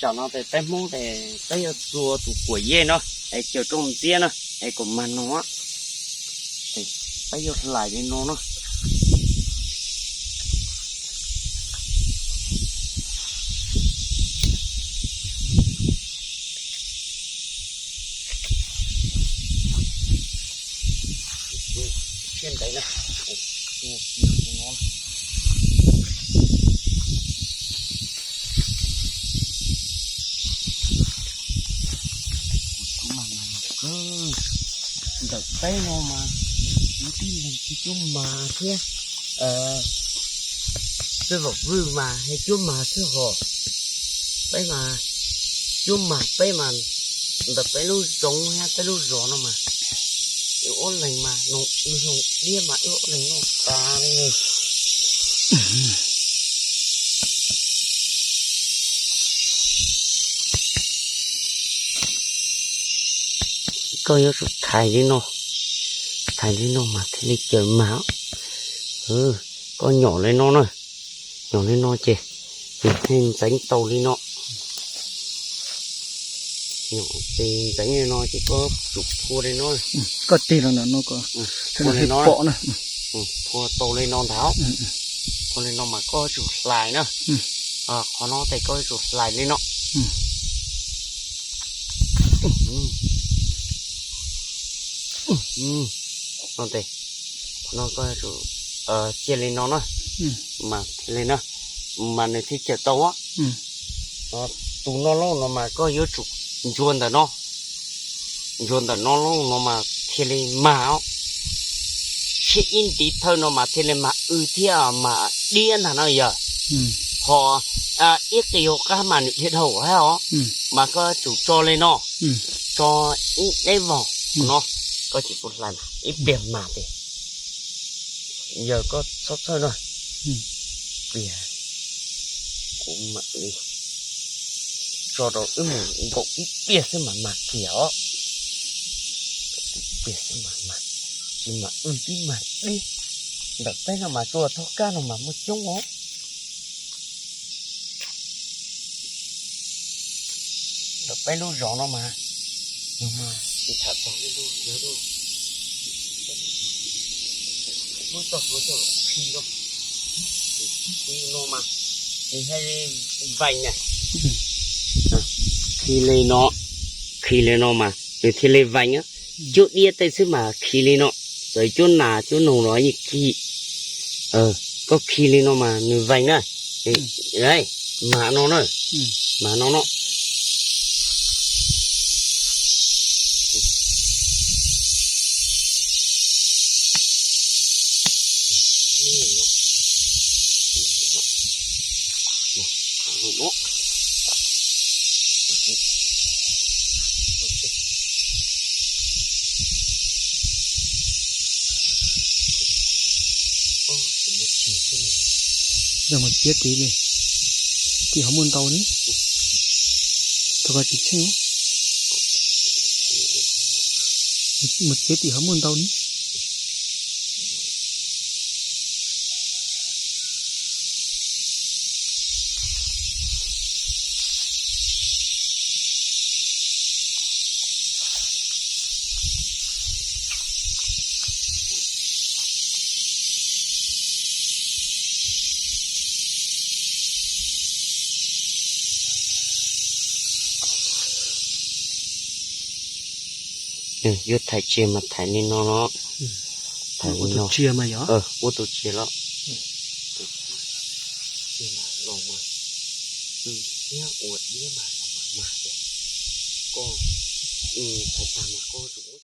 Tam no ces peb Hmoob ces peb yuav txua tus kuam yej no es cawm rau ntxiab na, es kom mag no, peb yuav hlais li no na. Siab ntev na. Ntawm peb no mas kuv tib leeg tsis cuab mag thiab, xwb Vam Vwj mas thiaj cuab mag xwb hos. Peb mas cuab mag peb mas ntawm peb lub zoov thiab peb lub zos no mas wb ob leeg mas noog wb noog diab mas wb ob leeg noj tas li. Koj yuav tsum thais li no, thais li no mas thiaj li cawm mag. Koj nyom li no na, nyom li no ces nws thiaj ntxeev tau li no. Nyom ces ntxeev li no ces koj tsum phua li no. Koj tig los ntawm no kom phua li no pom na. Phua tau li no ntag. Phua li no mas koj tsum hlais na. Qhov no ces koj tsum hlais li no. No ces, no koj tsum cia li no na, mas thiaj li na, mas nws thiaj cawm tau. Tus no lauj no mas koj yuav tsum ntsuas ntawm no, ntsuas ntawm no lauj no mas thiaj li mag os. Tshiab ib ntiv thawj no mas thiaj li mag w thiab mag diab ntag no yog. Ho ib qis hauv qab mas nws dhia dhau thiab os. Mas koj tsum tso li no, tso ib deb vog no, koj tsis pub hlais ib pliag mag tiag. Yog koj txhob txhawj no, pliag kuv mam li tso rau wb mus nkaum ib pliag xwb mas mag kiag os. Ib pliag xwb mas mag, tsis mag wb twb mag dib. Ntawm peb no mas tsuas thaub kab no mas muaj coob os. Ntawm peb lub zos no mas, no mas tsis tham txog lub zos, muab txoj hlua coj los khi rau, khi no mas nws thiaj li vees na. Khi li no, khi li no mas nws thiaj li vees. Cuab diab tej xwb mas khi li no, txawm cuab nas cuab noog los yeej khi. Koj khi li no mas nws vees na. Mag no na, mag no no. Yog mus txiav tim li, tim ho muaj ntau li, tau koj tsis tsheej, mus txiav tim ho muaj ntau li. Yuav thaiv tsia mas thaiv li no los, thaiv li no, ua tus tsia los, los mas, thiab ua diab mas los mas mag tias, koj thaiv tag mas koj